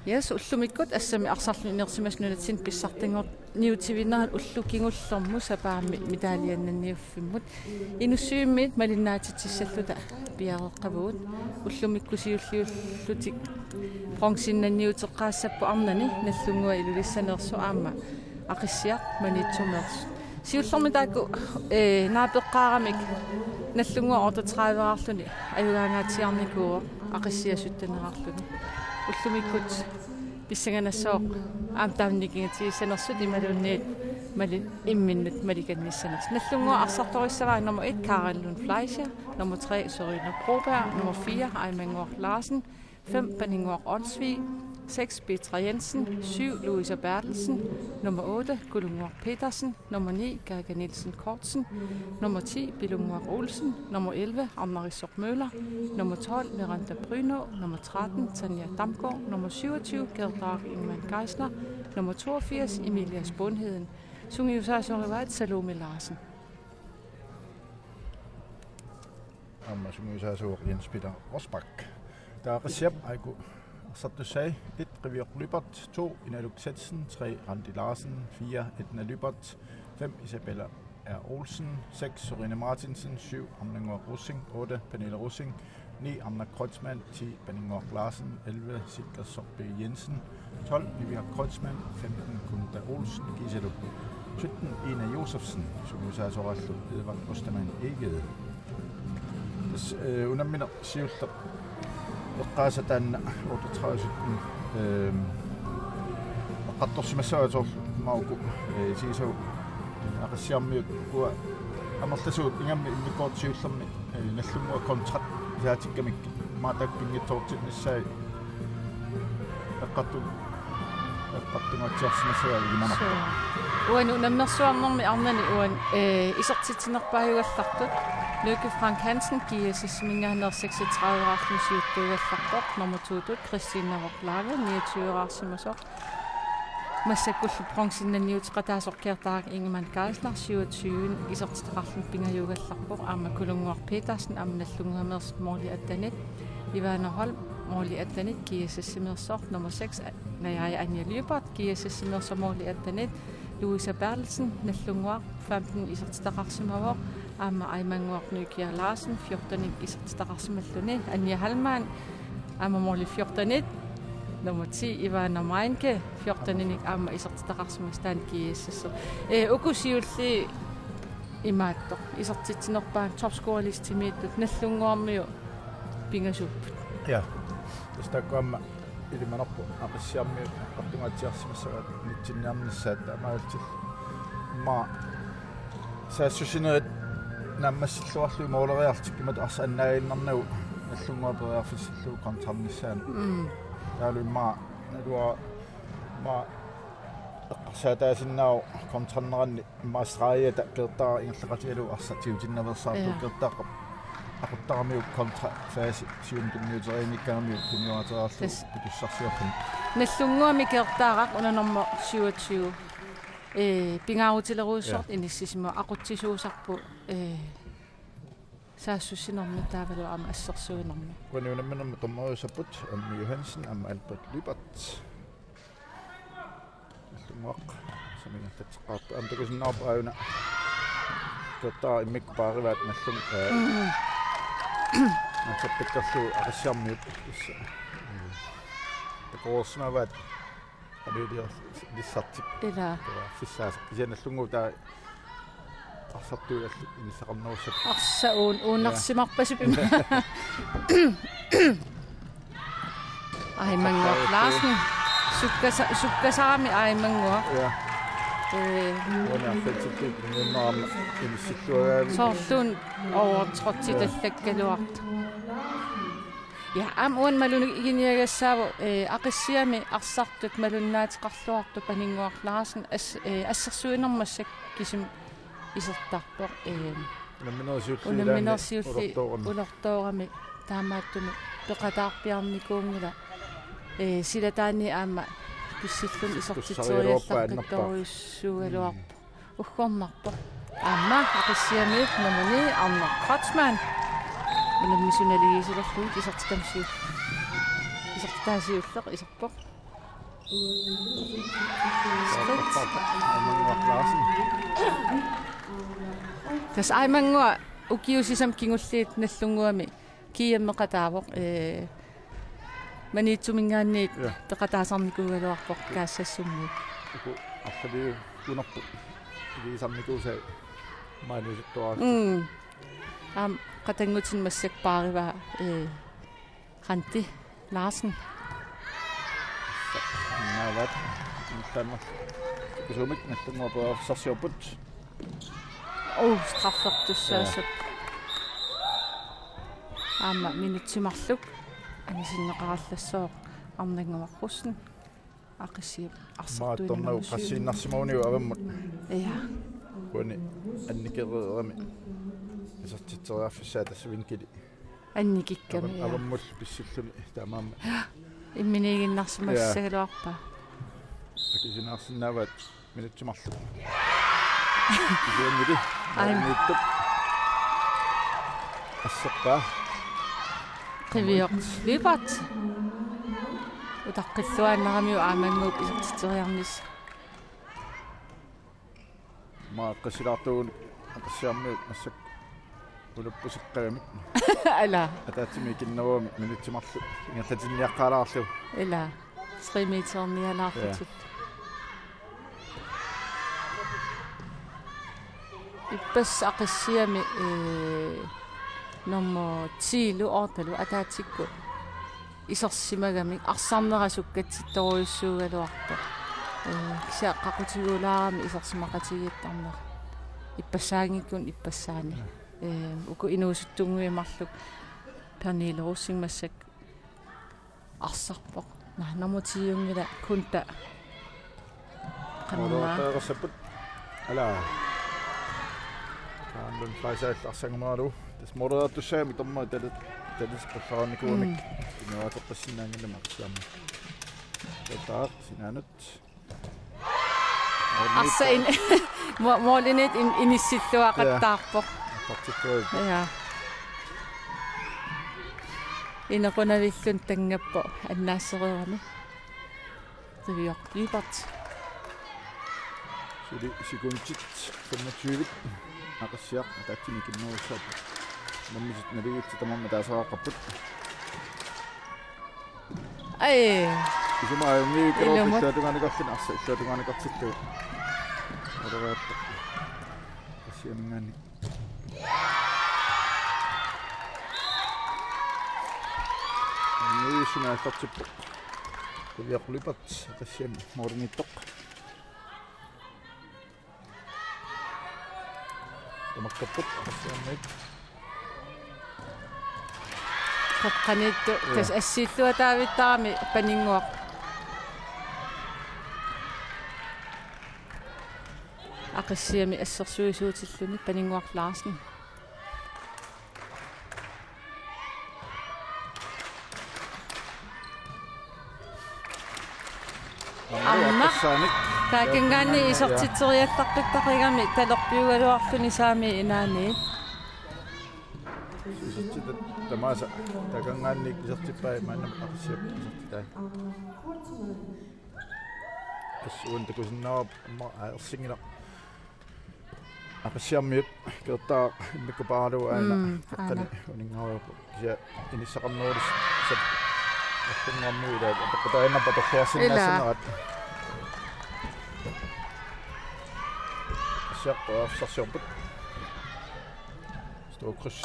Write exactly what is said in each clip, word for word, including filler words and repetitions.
Yes, ullumikkut assammik arsarluni inersimasut nunatsinni pissartanngorniutivinnera ulloq kingullermut sapaammi medaljannanniuffimmut. Inussivimmiit malinnaatitsissalluta piareeqqavugut. Ullumikkut siulliullutik bronzennanniuteqqaassapput arnani Nagdlunguaq Ilulissaneersoq aamma Aqissiaq Maniitsumeersoq. Siullermik taakku, eh, naapeqqaaramik Nagdlunguaq otteogtredive-raarluni ajugaangaatsiarnikuuvoq Aqissiaq syttenerarluni. Ullumikkut pissanganassaaq aamma taamanikkut nikingatsigissanersut imaluunniit mali-, imminnut malikannissanersut. Nagdlunguaq arsartorissavai nummer et Karel Lund Fleischer, nummer tre Sørine Broberg, nummer fire Aimannguaq Larsen, fem Paninnguaq Olsvig, seks Petra Jensen, syv Louise Berthelsen, nummer otte Kulunnguaq Petersen, nummer ni Gaga Nielsen Kortsen, nummer ti Pilunnguaq Olsen, nummer elleve Arnarissoq Møller, nummer tolv Miranda Bryno, nummer tretten Tanja Damgaard, nummer syvogtyve Gerda Ingemann Geisler, nummer toogfirs Emilia Spunheden. Sungiusaasorivaat Salome Larsen. Aamma sungiusaasuuvoq Jens Peter Rosbach. Taava Aqissiap aajuku arsartussai: et Qivioq Lyberth, to Inaluk Zetzen, tre Randi Larsen, fire Edna Lyberth, fem Isabella R. Olsen, seks Sørine Martinsen, syv Arnannguaq Rosing, otte Pernille Rosing, ni Arne Kreutzmann, ti Paninnguaq Larsen, elleve Sikkersorp Jensen, tolv Niviaq Kreutzmann, femten Kunda Olsen, kiisalu sytten Ina Josefsen, sungiusaasoraallu Edvard Ostermann Egede. Tassa, eh, unammineq siulleq eqqaasaq taanna otteogtredive sytten, ehm, eqqartorsimassavaat soorlu maani uku, eh, isigisavut Aqissiarmiut ukua amerlasuut ingammik immikkoortoq siullermik, eh, Nagdlunguaq kontra isaatikkamik maani taakku pinngitsoortinnissaat eqqartu-, eqqartungaatsiarsimassagaat ilimanarpoq. Suu. Uani unammersuarnermi arnani uani, eh, isertitsinerpaajugallartut Lykke Frank Hansen, G S S-iminngaanneersoq seksogtredive-raarluni siuttuugallarpoq, nummer to-tut Christine Navok Lave, niogtyve-raarsimasoq. Massakkullu bronzennanniuteqataasoq Gerda Ingemann Geisler, syvogtyve, isertitaqarluni pingajuugallarpoq, aamma Kulunnguaq Petersen, aamma Nagdlunguameersoq, måli attenit, Ivana Holm, måli attenit, G S S-imeersoq, nummer seks, Najaja Anja Lyberth, G S S-imeersoq, måli attenit, Louise Berthelsen, Nagdlunguaq, femten isertitaqarsimavoq, aamma Aimannguaq Nykiaq Larsen, fjorten isertitaqarsimalluni, Anja Hallmann, aamma måli fjorten, nummer ti, Ivana Meinke, fjorten aamma isertitaqarsimasoq, taanna G S S. Eh, uku siulliit imaattoq isertitsinerpaat topscorerlistimiittut Nagdlunguarmiut pingasuupput. Ja. Tassa taakku aamma ilimanarpoq Aqissiarmiut eqqartungaatsiarsimassagaat nitsinniarnissaat, taamaalillutillu immaqa saassussinerit naammassilluarlugit mooleriarlutik imatut arsaq annaaginnarnagu Nagdlunguaq periarfissillugu kontrarnissaanut. Mm. Taavalu immaqa naluara immaqa eqqarsaataasinnaavoq kontrarneranni immaqa stregata Gerdaaraq ingerlaqatigalugu arsaq tigutinnaveersaartoq. Ja. Gerdaaraq aquttaramiuk kontrafase siumut tunniuteriinngikkaangamiuk tunniuteriarlugu. Tassa. Pitussarsiorluni. Nagdlunguami Gerdaaraq una nummer syvogtyve, eh, pingaarutilerujussuartut. Ja. Inissisimavoq, aqutsisuusarpoq, eh, saassussinermi taavalu aamma assersuinermi. Uani unamminermi dommeriussapput Amme Johansen aamma Albert Lyberth. Nagdlunguaq samingattatsiaqqaarput. Aamma takusinnaavarput aajuna Gerdaaraq immikkut paarivaat Nagdlung-, eh, mm, Narsartakkerlugu Aqissiarmiut tassa. Takoreersimavaat qaliuliorlissartik. Ilaa. Taava fissaasoq. Kisianni Nagdlunguaq taava arsartuut allat inissaqarnerussapput. Arsaq uun-, uunarsimarpasippoq. Aimannguaq Larsen. Sukkasa-, sukkasarami Aimannguaq. Ja. Eh. Uani arfalsittup nuunnaarama inissilluagaavi. Soorluuna overtrådtitallakkaluartoq. Ja, aamma uani malugineq iginiagassaavoq, eh, Aqissiami arsartut malunnaateqarluartut Paninnguaq Larsen as-, eh, assersuinermi massakkut kisimi isertarpoq, eh, unamminerit siulliit, unamminerit ilaanni siulliit ulortoorami. Ulortoorami taamaattumik peqataarpiarnikuunngilaq, eh, silataanni aamma pissilluni isertitseriallaqqittorujussuugaluarpoq. Mm. Uggornarpoq. Aamma Aqissiamiut nummer ni, Arne Kreutzmann. Unammisut naligiissilerlugit isertitami siu-, isertitaa siulleq iserpoq. Aamannguaq Larsen. Tassa Aamannguaq ukiut sisamat kingulliit Nagdlunguami G M-eqataavoq, ee, Maniitsuminngaanniit, ja, peqataasarnikuugaluarpoq kaassassummiit. Uku arlaliugunarput. Iligisarnikuusai maaniusuttuarassi. Mm. Aamma qatanngutinik massakkut paarivaa, ee, Randi Larsen. Naavat. Taanna. Kusumik Nagdlunguaq periarfissarsiorput. Oh, straffertussaassapput. Ja. Aamma minutsit marluk anisinneqarallassooq Arnannguaq Rosing. Aqissiap arsartuinnarsimasoq. Maattornagu qassiinnarsimaguniuk avammut. Ja. Uani annikereerami. Isertitseriarfissaa tassa vinkeli. Annikikkami, avam-, ja, avammut pissilluni taamaammat. Imminiiginnarsimassagaluarpaa. Ja. Akisinaarsinnaavaat minutsit marluk. Kisiannili. Ai. Maaniittup. Asseqqaa. Qiviaq Lyberth. Utaqqilluaannaramiuk Aamannguup isertitseriarnissaq. Aamma aaqqissilaaruit Aqissiamiut massakkut ulappusikkagami. Ala. Ataatsimik ikinnerugamik minutsit marluk ingerlatinniaqqaalaarlugu. Ila. Tre meternialaarlutik. Ja. Ippassaq Aqissiami, ee, nummer ti-lu otte-lu ataatsikkut isersimagamik arsarnera sukkatsittorujussuugaluarpoq. Ee, kisianni qaqutiguulaarami isersimaqatigiittarnera. Ippassaanngikkunik ippassaani. Ee, uku inuusuttunnguit marluk Pernille Rosing massakkut arsarpoq. Naa, nummer ti-unngilaq Kunta. Qanna. Molereersapput. Ala. Taanna Fleischer arsarngumalu. Tassa molereertussaammat tamarmik talit-, talitseqqullaarnikuunik. Mm. Inuuateqqissinnaanngilaq Aqissiami. Tataa sinaanut. Arsa in-, mo-, mooliniit in-, inissilluaqattaarpoq. Ja. Aqqartittuarpoq. Ja. Inequnavilluni tanngappoq annaasseriarami. Qiviaq Lyberth. Suli sekundit femogtyve. Aqissiaq ataatsimik ikinnerussaappoq. Unammisut naligiissut tamarmik ataasiaqqapput. Ai. Isumaqarpunga ilumut. Illuatungaanikarluni arsaq, illuatungaanikartillugu. Odoraappa. Aqissiaminngaanniit. Unammisut aallartippoq. Qiviaq Lyberth, Aqissiami moolimiittoq. Tamakkerput Aqissiamiit. Qeqqaniittoq. Ja. Tassa assiilluataavittarami Paninnguaq. Aqissiami assersuisuutilluni Paninnguaq Larsen. Arnaq. Taakanngaanniit isertitseriallartuttaqigami talerpiugaluarluni saamiit inaanniit. Isertitat tamaasa taakanngaanniit isertippai maanna Aqissiap isertitai. Assuun takusinnaavarput aamma ersinngilaq. Aqissiamiut Qeqertaq immikkut paarlugu aana. Mm, qeqqani aana. Uninngarujoq kisianni inissaqarnerulissappat. Aqqunngormu ila apeqqutaaginnarpoq atorluarsinnaassanerat. Ila. Aqissiaq periarfissarsiorput. Storkryds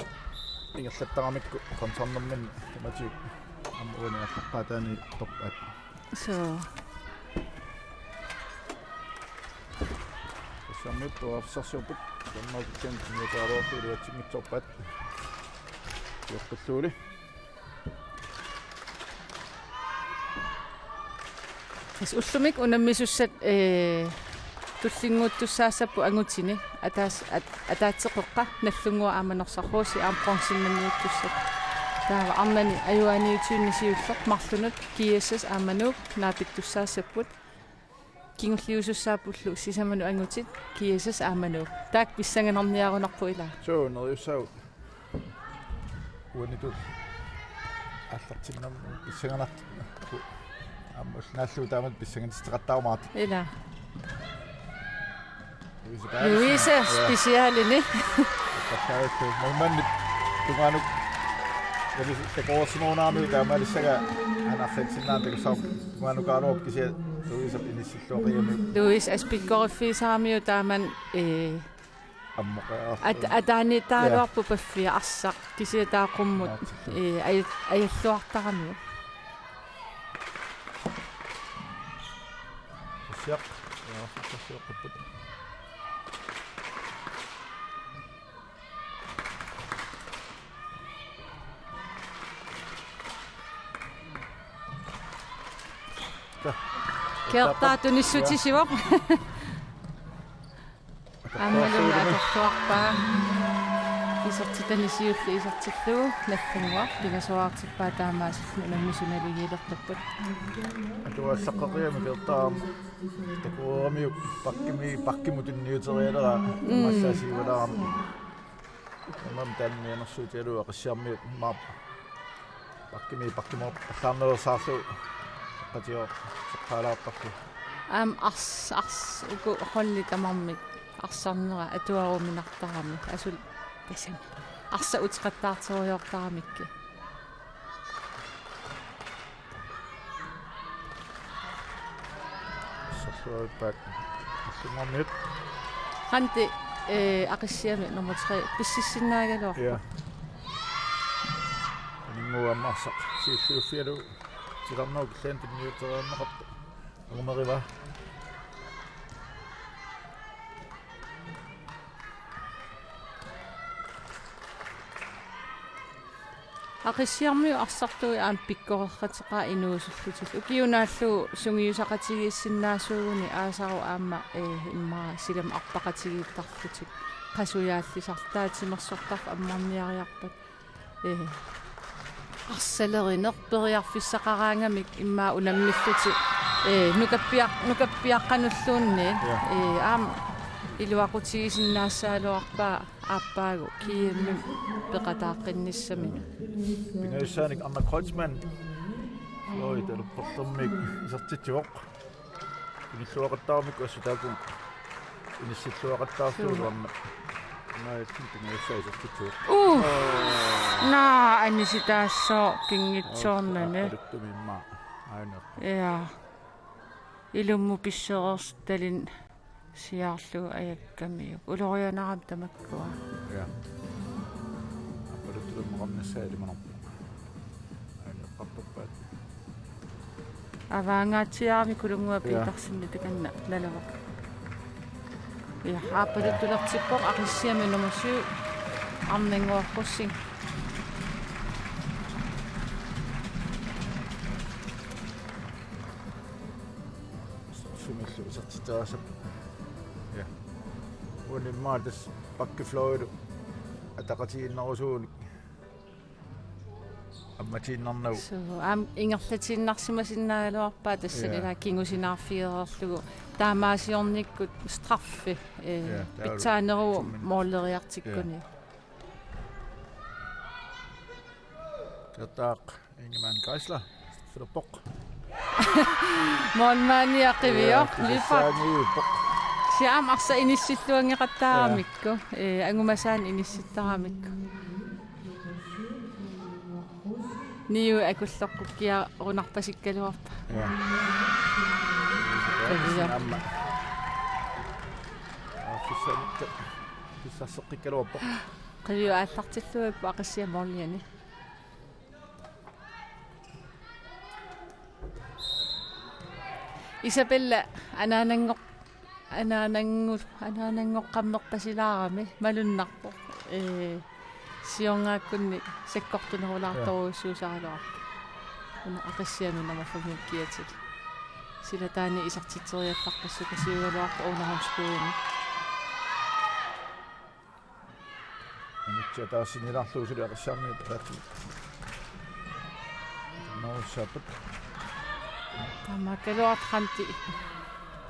ingerlattaramikku kontrarnerminni tamatigut aamma uani aallaqqaataani torpaat. Suu. Aqissiamiut periarfissarsiorput. Siornaatsian niutaaluartu iluatsinngitsoorpaat. Sioqqulluuli. Tassa ullumikkut unammisussat, ee, tullinnguuttussaassapput angutini. Ataas-, at-, ataatsip qeqqa Nagdlunguaq aamma Norsaq Rose aamma bronzemmanniittussat. Taava arnani ajugaaniutiunni siulleq marlunut G S S aamma Nuuk naapittussaassapput. kingulliusussaappullu sisamanut angutit G S S aamma Nuuk. Taakku pissanganarniarunarput ilaa. Suu, neriussaagut. Uaniittoq aallartinnarmik pissanganartoq. Aamma ulloq naallugu taamatut pissanganartitseqattaarmat. Ilaa. Louise Berthelsen. Louise, ja, specialini. Takkaavillu. Målmandip tungaanut. Eli takoorsimagunaramiuk taamaalissagaa anarlatsinnaantakussaaq tungaanukaaluup kisianni Louise inissilluaqigamik. Louise aspikkoriffiisaramiuk taamani, ee, Ammut, aa, at-, ataaniittaraluarpoq, ja, paffiaq arsaq kisianni taava qummut, naatsillu, ee, aj-, ajalluartaramiuk. Siaq, ja, siaq, siaq, siaq. Kiortaa tunissutisivoq. Aammalumi atorluarpaa. Isertitani siulleq isertillugu Nagdlunguaq pingasuartippaat taamaasilluni unammisut naligiilertarput. Atuassaqqaqiami Kiortaa aamma takooramiuk bakkimi, bakkimut tunniuterialeraat, mm, massaasiualaarami. Aamma taanna mianersuutigalugu Aqissiarmiut maap bakkimi, bakkimut allaarnerusaarlugu qatioq seqqaalaartarput. Aamma ars-, ars-, uku holdit tamarmik arsarnerat atuaruminartarami, asuli tassami arsaq uteqattaartorujoortaramikkit. Sorsuarippaat. Nagdlunguarmiut. Qanti, eh, Aqissiami nummer tre pississinnaagaluarpoq. Ja. Aninnguammarsaq siulliuffigalugu titarnerup killaanik tunniuteriarneqartoq. Angumerivaa. Aqissiarmiut arsartui aamma pikkoreqateqaat inuusullutik. Ukiunaallu sungiusaqatigiissinnaasuuguni aasaru aamma, eh, immaqa silami arpaqatigiittarlutik. Qasujaallisartaa timersortarfik ammarniariarpat. Eh, arsalerineq periarfissaqaraangamik immaqa unammillutik. Eh, nukappiaq-, nukappiaqqanulluunniit. Ja. Eh, aamma iluaqutigisinnaassagaluarpaa aappaagu K M-imi peqataaqqinnissaminnut. Pingajussaanik Anna Kreutzmann. Floyd, aluportermiik isertitsivoq. Inilluaqattaarmik assut taakku inissilluaqattaarlugu. Suu. Aamma. Naatsin pingajussaa isertitsivoq. Uh! Naa, anisitaassooq pinngitsoornani. Aappaluttumik immaqa. Aajuna. Ja. Ilummut pissereersoq talin siaarlugu ajakkamiuk. Ulorianarami tamakkua. Ja. Aappaluttuleqqamnissaa ilimanarpoq. Aani qappappaat. Avaangaatsiarami Kulunnguaq, ja, Petersenip takanna nalavoq. Ja, aappaluttulertippoq Aqissiami nummer syv, Arnannguaq Rosing. Sumillu isertitaassappat. Ja. Uani immaqa tassa bakkifløjillu ataqatigiinnerusuunik ammatiinnarnagu. Suu, aamma ingerlatiinnarsimasinnaagaluarpaa tassani, ja, ilaa kingusinaarfigereerlugu. Taamaasiornikkut straffi, eh, ja, taavalu pitsaaneruvoq tummin måleriartikkuni. Ja. Tattaaq Ingemann Geisler. Filippoq. Målmandia qiviooq, ja, Lipaq. Qiviooq. Siam arsa inissilluanngeqattaaramikku. Ja. Eh, angumasaannik inissittaramikku. Niu akulloqqukkiarunarpasikkaluarpoq. Ja. Qiviooq. Aamma. Aa, pissa-, pissarseqqikkaluarpoq. Qiviooq aallartillugu ippoq Aqissiap måliani. Isabella anaananngoq-, anaananngu-, anaananngoqqammerpasilaarami malunnarpoq. Ee, siornaakkunni sakkortunerulaartorujussuusaraluarpoq. Una Aqissiami nummer fem kiatil. Silataani isertitseriallaqqissukasiugaluarpoq Underhåndsskoleni. Minutsit ataatsip sinnilaarlugu suli Aqissiarmiut ataatsimik. Nuussaapput. Taamaakkaluartoq Qanti.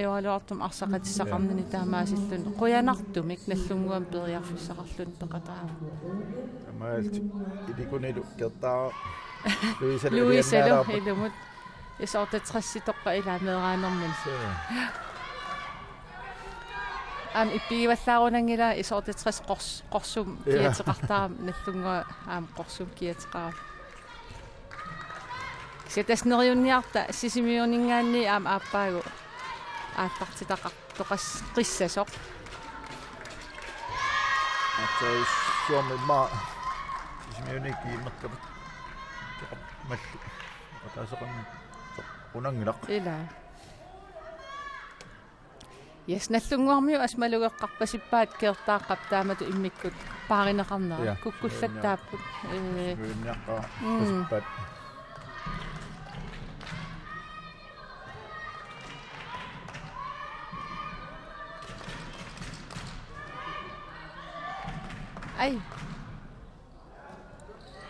ajoraluartumik arsaqatissaqarnini taamaasilluni. Qujanartumik Nagdlunguami periarfissaqarluni peqataavoq. Taamaalillutik ilikunilu Keertaaq Louisalu Louisalu iliannaalaarput. Ilumut S otteogtresitoqqat ilaa meeraanermini. Suu. Aamma ippigivallaarunanngilaa S otteogtres qors-, qorsum Ja. kiateqartarami Nagdlunguaq aamma qorsum kiateqarami. Kisianni tassa neriunniarta Sisimiuninngaanniit aamma aappaagu aallartitaqartoqas-, qissasoq. Aatsaat Suomi maa Sisimiuni kiimmertaput. Malli. Ataaseqarnertoq unanngilaq. Ilaa. Yes, Nagdlunguarmiut assut malugeqqarpasippaat Keertaaqqap taamatut immikkut paarineqarnera. Ja. Kukkullattaapput. Ee, Sisimiuniaqqat Mm. pasippaat. Ai.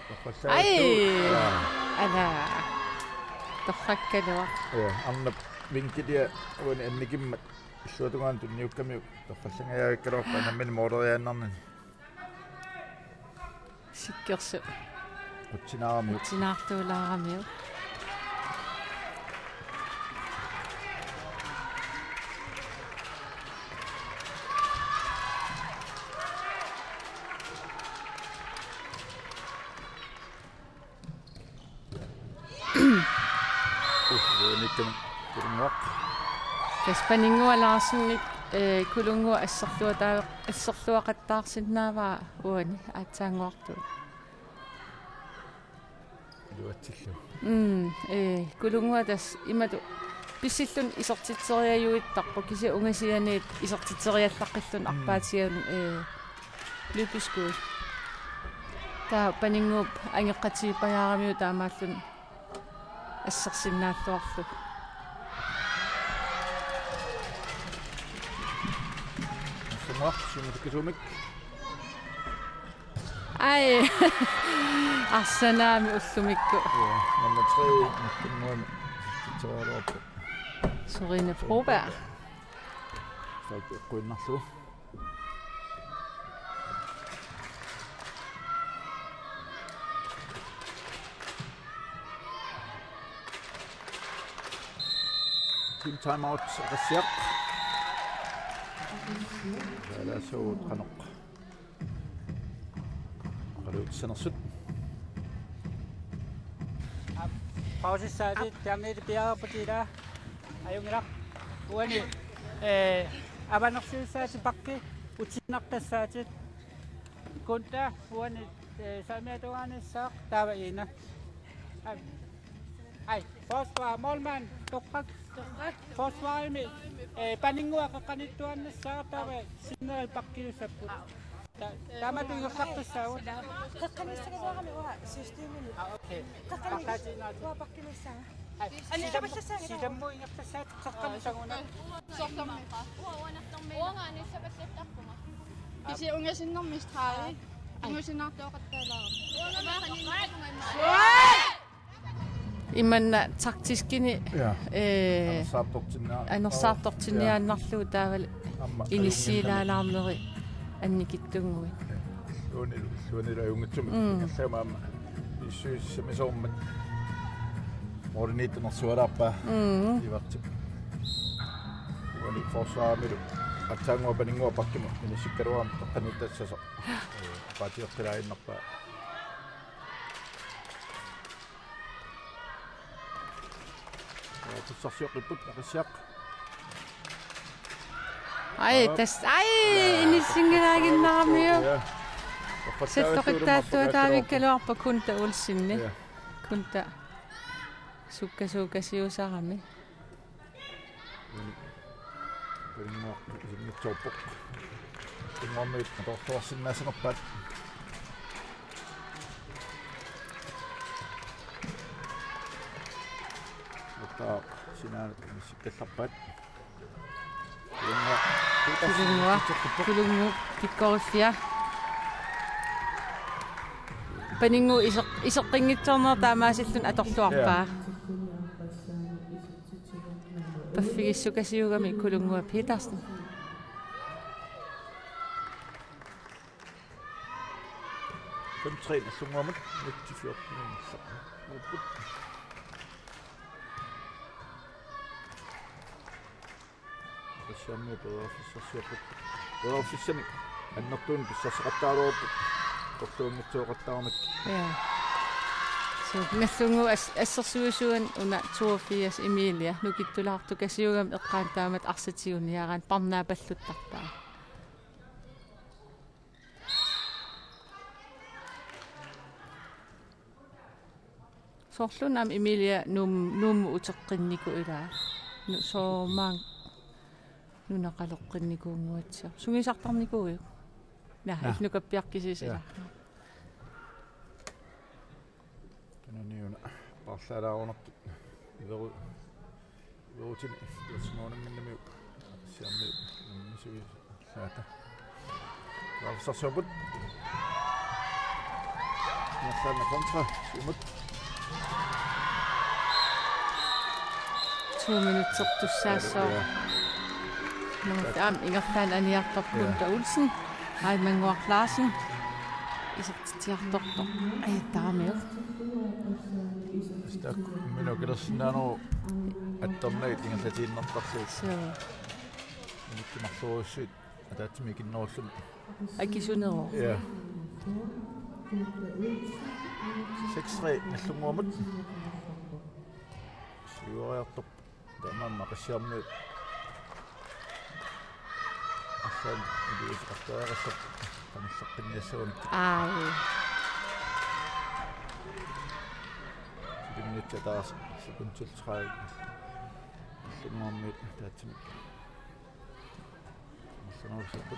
Torrassaattu. Ai. Ja. Ala. Torrakkaluaq. Ja, arnap vinkelia uani annikimmat illuatungaanut tunniukkamiuk torrallangajaavikkaluarpoq nammineq mooleriaannarnani. Sikkersoq. Utsinaaramiuk. Utsinaartuulaaramiuk. Uff, uanikkami Kulunnguaq. Tassa Paninnguaq Larsenip, eh, Kulunnguaq asserluataa-, asserluaqattaarsinnaavaa uani aatsaannguartuuvoq. Iluatsillugu. Mm, eh, Kulunnguaq tassa imatut pissilluni isertitseriajuittarpoq kisianni ungasianiit isertitseriallaqqilluni Mm. arpaatigaluni, eh, løbeskud. Taava Paninnguup angeqqatigiippajaaramiuk taamaalluni assersinnaalluarlugu. Sumuaq, siumutikisuumik. Ai. Arsanaami ullumikkut. Ja, nummer tre, Nagdlunguami. Sorine Broberg. Saappi eqquinnarlugu. Team timeout, Aqissiaq. Taalaassuugut qanoq oqaluutissanersut. Pausissaatit, taamaalilluni piareerputit ilaa. Ajunngilaq. Uani, eh, avanersiussaatit pakki, utsiinnartassaatit. Kunta, uani, eh, saamiatungaanissaq, taava Iina. Ai, forsvar, målmand, torrak. Forsvarimi, eh, Paninnguaq qeqqaniittuaannassaaq, taava sinneri pakkiussapput. Ta-, taamatut ingerlaqqissaagut. Qeqqanissagaluarami uanga systemini. Ah, okay. Qeqqani-, Qeqqaatiinnaat. Uanga pakkinissaa. Ai, anni silam-, tapassassaanga. Silammut ingerlassaat qeqqani tanguna. Soortarmi. Uanga anissapallattarpunga. Kisianni ungasinnermi stregi. Ai. Ungasinnaartooqattaalaarami. Uanga maqaninnaarpunga. Imanna taktiskini, Ja. eh, Anersaartortinnia-, anersaartortinniaannarlugu taavalu Aamma inissiilaalaarneri annikitsunnguit. Illuani, illuanilu ajunngitsumik. Mm. Ingerlagama aamma issuissamisoormat. Mooriniittunersualaarpaa. Mm. Ivartip. Uani forsvarimilu. Aatsaannguaq Paninnguaq pakkimut inissikkaluarami qeqqaniittassasoq. Eh, paatioqqilaaginnarpaa. Tussarsioqqipput Aqissiaq. Ai, Aap. Tas-, ai, Jaa, inissinngilaaginnaramiuk. Jaa. Salloqittaalluataavikkaluarpoq Kunta Olsenip. Jaa. Kunta sukkasuukasiusarami. Paninnguaq isimmitsoorpoq. Paninnguarmiut atorluarsinnaasanerpaat. Sinaanut missikkallarpaat. Kulunnguaq. Kulunnguup pikkoriffia. Paninnguup iseq-, iseqqinngitsoornera taamaasilluni atorluarpaa. Ja. Paffigissukasiugami Kulunnguaq Petersen. Fem tre Nagdlunguamut, ni til fjorten. Aqissiarmiut periarfissarsiorput. Periarfissanik annertuumik pissarseqattaraluarput. Torluunngitsoortaraluarput. Ja. Suu, Nagdlunguup as-, assersuisuani una toogfirs Emilia nukittulaartukasiugami eqqaani taamatut arsaq tiguniaraanni parnaapalluttarpaa. Soorlu aamma Emilia Nuum-, Nuummut uteqqinnikuuvoq ilaa. Nu-, soorlu aamma nunaqaleqqinnikuunnguatsiarpoq. Sungiusartarnikuuiuk? Naa, naa. Illit nukappiarpisi ilaa. Ja. Tuniniuna paarlaalaarunartut. Iveru-, iverutini iluatsinngornerminnamiuk. Aqissiarmiut nammisui saata. Periarfissarsiorput. Ingerlaannaq kontra, siumut. To minutsit tussaassooq. Ja. Nummer fem, ingerlaannaq aniartarpoq. Ja. Gunther Olsen. Aimannguaq Larsen. Isertitsiartortoq. Ej, taamiuk. Stak, minut kilersinnaaneruvoq attornagit ingerlatiinnartarlugit. Suu. Minutsit marloriussuit ataatsimik ikinnerulluni. Akisuneruvoq. Ja. Seks tre Nagdlunguamut. Siuariartorpoq. Tamanna Aqissiarmiut. Arlaannik iliuuseqartariaqassapput. Qanilleqqinniassaguni. Ai. Silinniassagaat sekundit tredive. Nagdlunguarmiut ataatsimik. Arsenal-sut.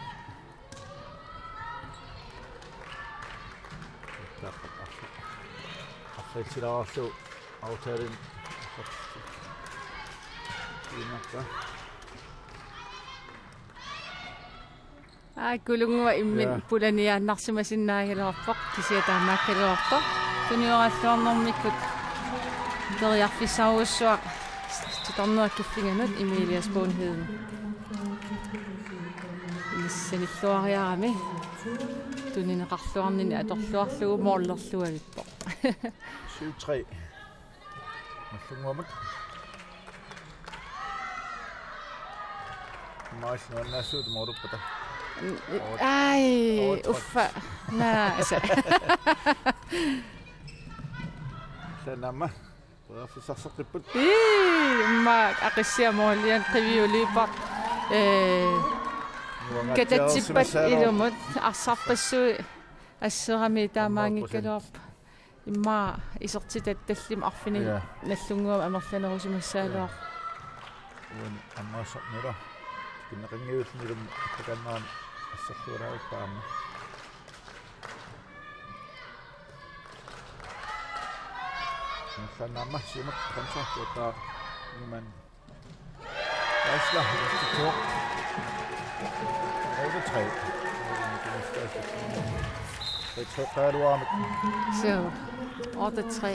Taappa arsa-, arsaatsilaavarlu aftalen. Iinnarpa. Aa, Kulunnguaq imminut. Ja. Pulaniaannarsimasinnaagaluarpoq, kisianni taamaakkaluarpoq. Tunioraalluarnermikkut periarfissarujussuaq titarnerup kiffinnut Emilia Spoonheden. Inissanilluariarami tunineqarluarnini atorluarlugu målerluavippoq. Syv tre. Nagdlunguamut. Maal nuannaassuutit måleruppata. Ai, uffa. Naa, asa. Taanna aamma. Periarfissarseqqipput. Ii, immaqa Aqissiaq måliani qiviuliippoq. Ee, nuangatsiarsimassagaluarpoq. Katatsippat ilumut arsarpassuit asserami taamaanngikkaluarpoq. Immaqa isertitat tallimat arfineq-, ja, Nagdlunguamut amerlanerusimassagaluarpoq. Uani ammaassarnera. Kinneqanngivillunilu takannaam asserluaraapput aamma. Nagdlunguaq aamma siumut kontra tuuttaa numan. Aisla, to. Otte tre. Otte tre. Suu, otte tre.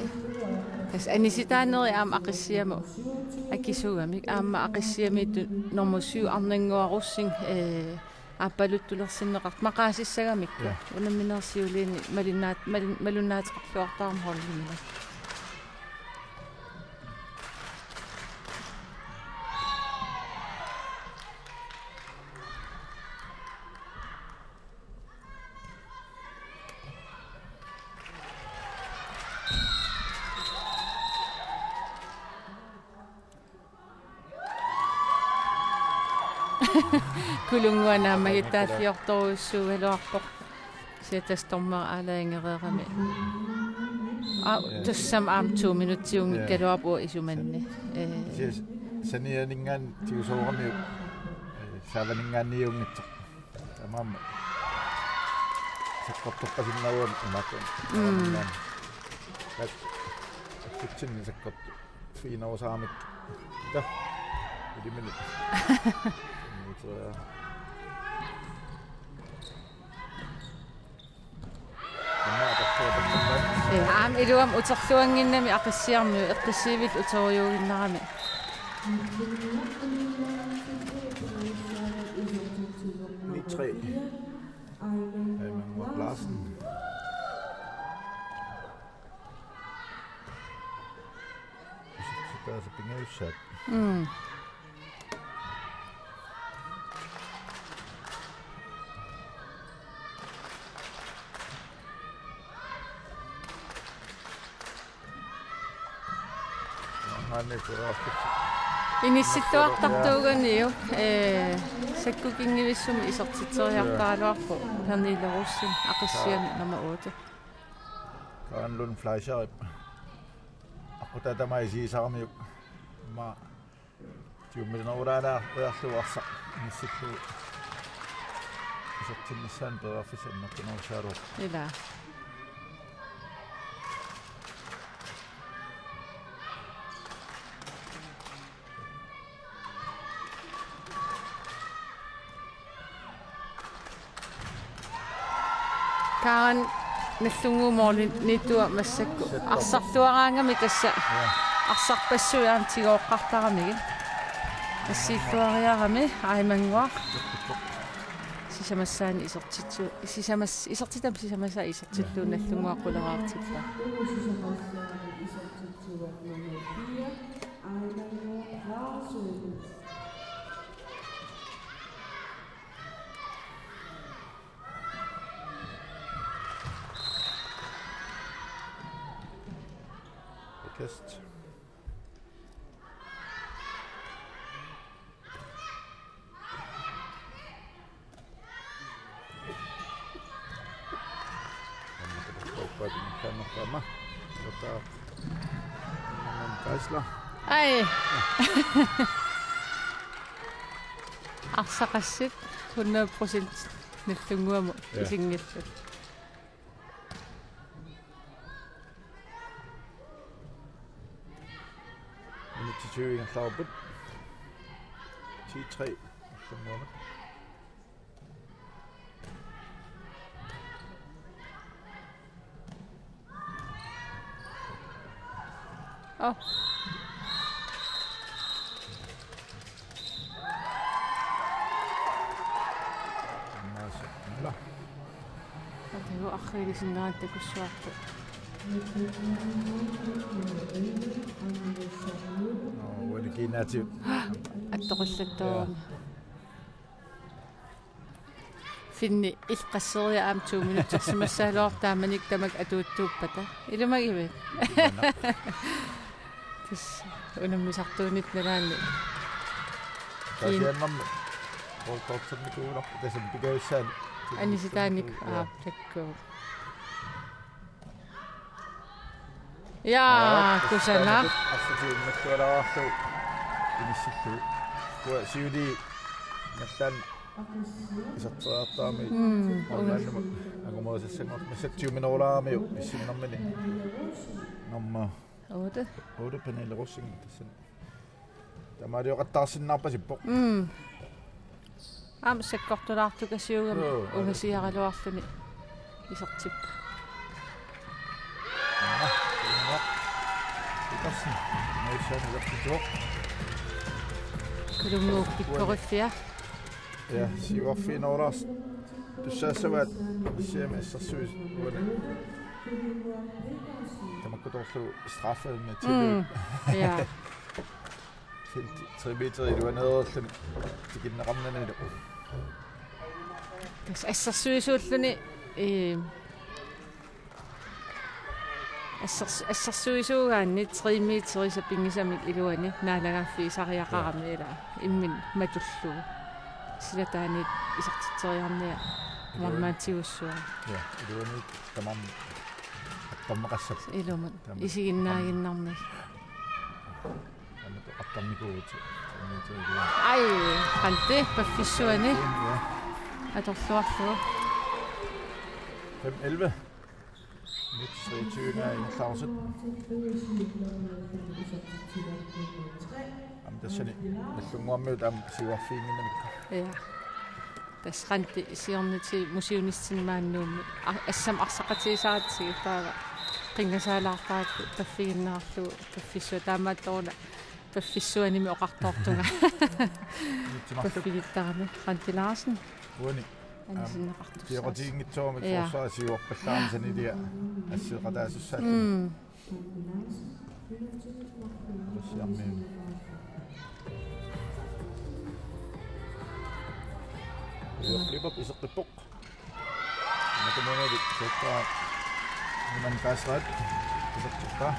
Tassa anisitaanerit aamma Aqissiamut akisugamik. Aamma Aqissiamiittut nummer syv Arnannguaq Rosing, ee, aappaluttulersinneqartoq maqaasissagamikku. Ja. Unamminerup siuliini malinnaat-, malin-, malunnaateqarluartarami holdimilu. Kulunnguaq naammagittaalliortorujussuugaluarpoq. Siatas dommeri aalajangereerami. Aa, ja, tassami aamma to minutsiunngikkaluarpoq, ja, isumanni. Ee. Kisianni sanianinngaanniit tigusooramiuk, ee, saavaninngaanniunngitsoq. Taamaammat. Sakkortorpasinnaagami imaattoq. Mm. Taamaninngaanniit. Tat-, tatsitsinni sakkortoq. Fiinerusaaramik Ja. Iliminit. Imaa atorluartarput. Ee, aamma iluamik uterluannginnami Aqissiarmiut, Eqqissiivillu uterujuuginnarami. Ni tre. Aimannguaq Larsen. Isertitaasa pingajussaat. Mm. Maanna periarfissat. Inissittuartartuuganiuk, ee, sakkukinngivissumik isertitseriartaraluarpoq Pernille Rosing, Aqissiami nummer otte. Karen Lund Fleischerip. Aqqutaata tamaat isigisaramiuk. Immaqa tigumminerulaarlugu arsaq inissillugu isertinnissaanut periarfissaq annertunerussaagaluarpoq. Ilaa. Karen Nallunnguup målimiittoq massakkut. Massakkut. Arsarluaraangami tassa. Ja. Arsarpassuit aamma tigooqqartaramigit. Assiilluariarami Aimannguaq. Sisamassaani isertitsu-, sisamas-, isertitami sisamassaa isertittuuvoq Nallunnguaq quleraartippaa. Kast. Ai. Arsaqassit hundrede procent Nallunnguamut. Ja. Isinngillat. Minutsit tyve ingerlareerput. Ti tre. Nallunnguamut. Oh. Maas. Ila. Atagu arriilisinnaanngitsoq takussuarput. Nå, uani kiinnaatigut. Attoqallattoorami. Ja. Finni illit qasseriarlutit aamma to minutsersimassaagaluarpit taamanikkut tamakku atuuttuuppata. Ilumagivit? Ilumagivit? Tassa unammisartuunit nalaanni. Kiin- Taasiannarmi. Rollkorternikuugularput tassami pikajussaani. Anisitaannik. Ja. Aap, takkuu. Ja, aa, kusanaq. Assut immikkualaarlugu inissillugu. Kua siuli nallaan iserteriartarami. Mm, online-imut angumerisassanngoq massakkut tyve minutsit isertitsinerulaaramiuk issinnermini. Nummer otte. Otte Pernille Rosing tassani. Taamaalioqattaarsinnaarpasippoq. Mm. Aamma sakkortulaartukasiugami. Joo, ungasiaraluarluni isertippoq. Aa, Ikarsen. Naissaani isertittuvoq. Kalunnguup pikkoriffia. Ja, siuarfiginerulaartoq. Tussaassavaat issiami assersuis uani. Tamakkutoorlugu straffet med tilløb. Mm, ja. Felti tre meter iluaneerluni tikinneqarnanilu. Tassa assersuisuulluni, ee, assers-, assersuisuugaanni tre meter sapinngisamik iluani naalagaaffigisariaqarami ilaa imminut matullugu. Silataaniit isertitseriarnia. Iluani. Marmaantigussuara. Ja, iluani tamarmi attorneqassappat. Ilumut. Tamarmi. Isiginnaaginnarmik. Aamma toqartarnikuuvugut. Ai, qanti, paffissuani. Ja. Atorluarlugu. Fem elleve. Mit treogtyve er indklarset. Jamen, tassani Nagdlunguarmiut aamma siuarfiginnginnamikku. Ja. Tassa Randi siornatigut Musi Unitsinni maani Nuummi. A-, assammik arsaqatigisaratsigu taava qinngasaalaartaratta paffiginnarlugu paffissuaq taamaattoruna paffissuanimi oqartoortunga. Unitsi Marluk. Paffigittarami Randi Larsen. Uani. Aamma anisinneqartussaasut. Kioqatiginngitsoorami. Ja. Forsvarip siuarpallaarneq sanilia assigeqataasussaalluni. Mm. Aqqarsiarmiuni. Ujoq Lipap iseqqippoq. Makimuuneri sektoraa. Minan Kasrat isertippaa.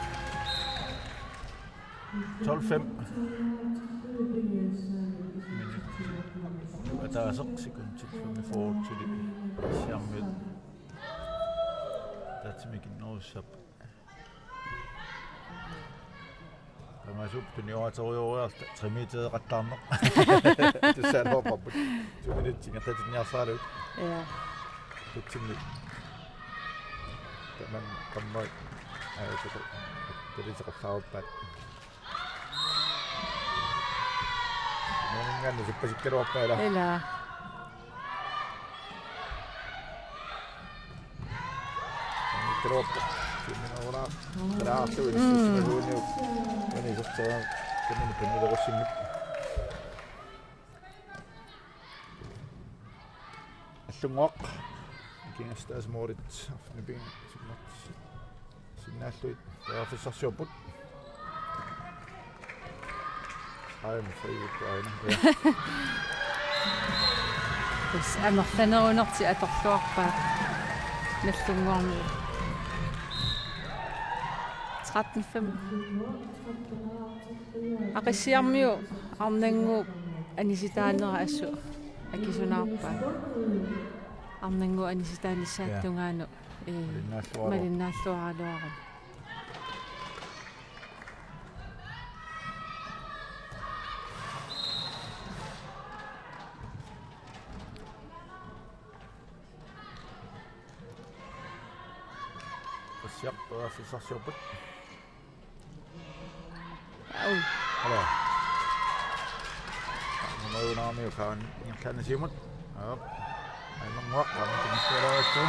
Tolv fem. Minut. Ataaseq sekundit femogfyrre til Aqqarsiarmiut. Tatsimikinnerussapput. Taamaasilluni tunioratoriuarta tre metereqattaarneq. Tussaaluarparput. To minutsit ingerlatinniarsaralugu. Ja. Tutsinnit. Taman kamma. Aa, tutu. Taliseqallaaruppaat. Nuuningaanni suppasikkaluarpaa ila. Ila. Suppasikkaluarpaa. Siuminarunaaq. Talaartu. Mm. Inissimasuuniuk. Ani isertigaa. Kanani panilerussinngit. Nagdlunguaq. Nikingassutaasa målit arfineq-pingasunngortissinnaallugit periarfissarsiorput. Aajuna sajuukku aajuna. Ja. Tassa amerlanerunertik atorluarpaat Nagdlunguarmiut. Tretten fem. Aqqarsiarmiut arnannguup anisitaanera assut akisunaarpaat. Arnannguup anisitaanissaata. Ja. Tungaanut, ee, malinnaalluaraluarput. Malinnaalluaraluarput. Aqqarsiaq, aqqarsiaq periarfissarsiorput. Au. Hala. Nummer uno-mi ukaan ingerlaannaq siumut. Aap. Aimannguaq aamma tunniussagaluarpaa.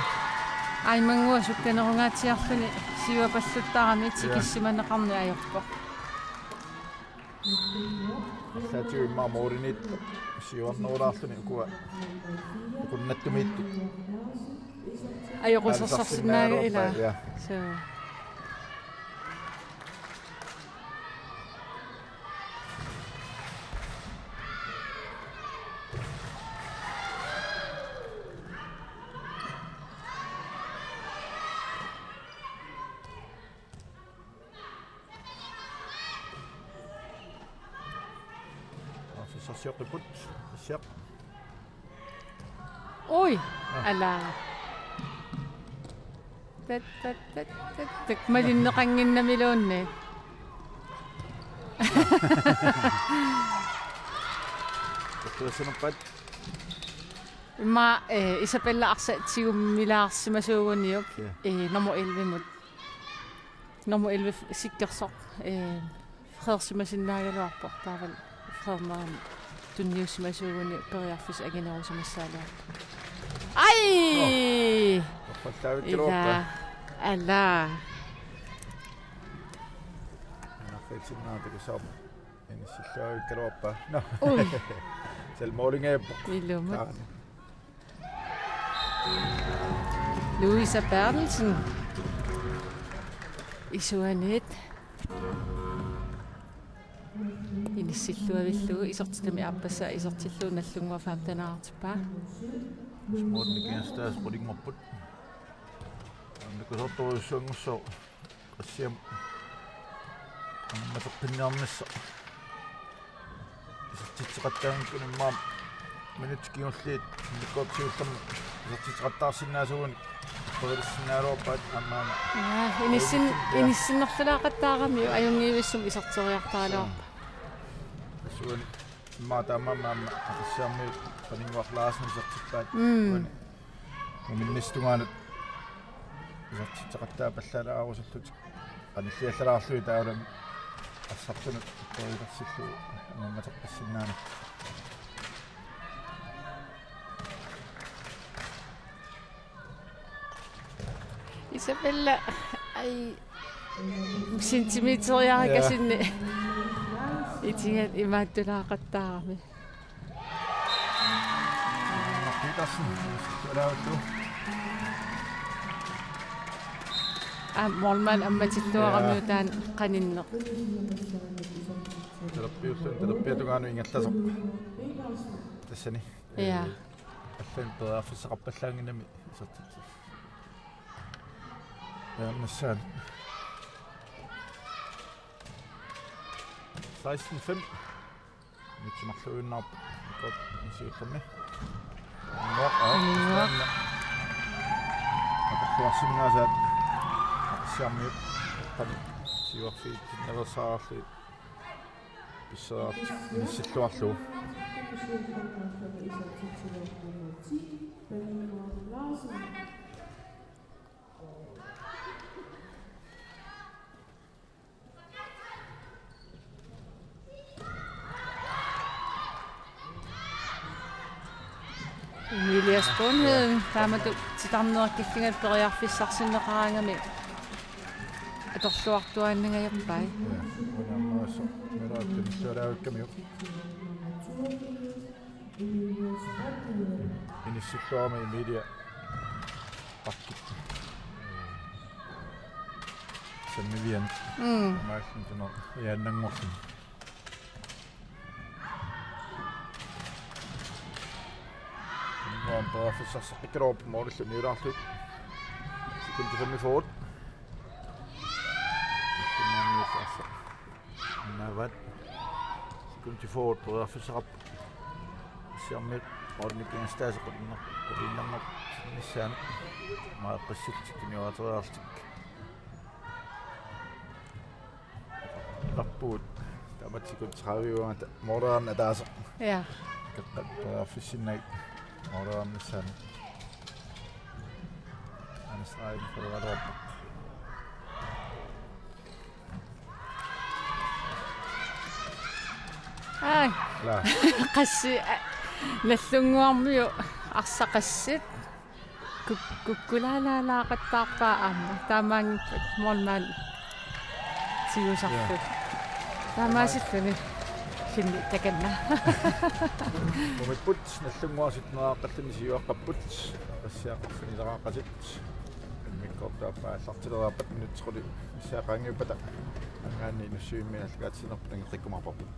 Aimannguaq sukkanerungaatsiarluni siuapalluttarami. Ja. Tikissimaneqarneq ajorpoq. Arlaatigut immaqa målimiittut siuarnerulaarluni ukua ukunnattumiittut. Ajoqusersorsinnaaga ila. Ja. Suu. Aqqarsiaq sioqqipput, aqqarsiaq. Ui, ah. Ala. Tat, tat, tat, tat, tat. Malinneqannginnamiluunniit. Tuassanerpat. Immaqa, eh, Isabella arsaq tigummilaarsimasuuguniuk, ja, eh, nummer elleve-mut. Nummer elleve Sikkersoq, eh, Frederiksimasinnaagiluarpoq taavalu Frederikimut tunniussimasuuguni periarfissaq anginerusimassagaluarpoq. Ai! Nå. Torrallaavittiluarpa. Ila. Ala. Anarfiitsinnaatakusaarpoq. Inissilluavikkaluarpa. Nå. Ui. Selvmålingaappoq. Ilumut. Taanna. Louisa Berthelsen. Isuaniit. Inissilluavillugu isertitami aappassaa isertillugu Nagdlunguaq femtenaartippaa. Smuutnik ingerlaas qulinngorput. Annakusoortorujussuanngussaaq. Aqqarsiaq. Ammateqqinniarnissaq. Isertitseqattaanngikkunik immaqa minutsit kingulliit immikkoortoq siullermik isertitseqattaarsinnaasuugunik qujalissinnaagaluarpaat aamma. Ja, inissin-, ja, inissinnerlulaaqattaaramiuk ajunngivissumik iserteriartaraluarpat. Tassuuna immaqa taamaammat aamma Aqqarsiarmiut Paninnguaq Larsen isertippaat. Mm. Uani. Uminnissap tungaanut Isertitseqattaapallaalaarusullutik qanilliallalaarlugit taavalu arsartunut periusersillugu angummateqqissinnaanera. Isabella, ai, centimeteriarakasinni. Itiga imaattulaaqattaarami. Petersen, sulaullu. Aa, målmand ammatilluaramiuk. Ja. Taanna qaninneq. Talerpiulluni, talerpiata tungaanut ingerlasoq. Tassani. Ja. Ee, allanik periarfissaqarpallaannginnami isertitsi. Ja, nassaanut. Seksten fem. Mitsumarluinnarpoq. Godt, siullermi. Anguaq, aa, Anguaq. Taanna. Aperluarsinnaasaat. Apersiarmiut. Qani. Siuarfiit. Naversaarli. Pisseriarlutik. Inissilluarlugu. Emilia Sponheim, taamatut titarnerit killingata periarfissarsinneqaraangami atorluartuaannangajappai. Ja, unaammaassa, nalaattunissaalaavikkamiuk. Inissilluarami Emilia Bakkip. Sannivian. Mm. Maassin tuna iannanngorluni. Nuan periarfissarseqqikkaluarpoq målillu niulaarlugu. Sekundi femogfyrre. Navat. Sekundi fyrre periarfissaqarpoq. Siarmiut målinik pingastaaseq qulinner-, qulinnarnernissaanut. Maaqqissillutik tuniuateriarlutik. Iqarpugut. Taamatut sekundi tredive-uagut måleriarneq ataaseq. Ja. Qeqqat periarfissinnagit måleriarnissaanut. Anders Reim, Frederik. Ai. Laa. Qassit, a, Nagdlunguarmiut arsaq qassit. Kuk-, kukkulaalaalaaqattaarpaa aamma. Taamaanngippat målmand tigusarput. Ja. Taamaasilluni. Finni takanna. Umipput, Nagdlunguaq sytteneriaqqalluni siuaqqapput. Qassiaqqat finileraqqatit. Immikkoortup aappaa aallartileriarpat minutsit qulit missaaqaanngippata. Angaanni inussivimmi aallakaatitsinerput nangeqqikkumaarparput.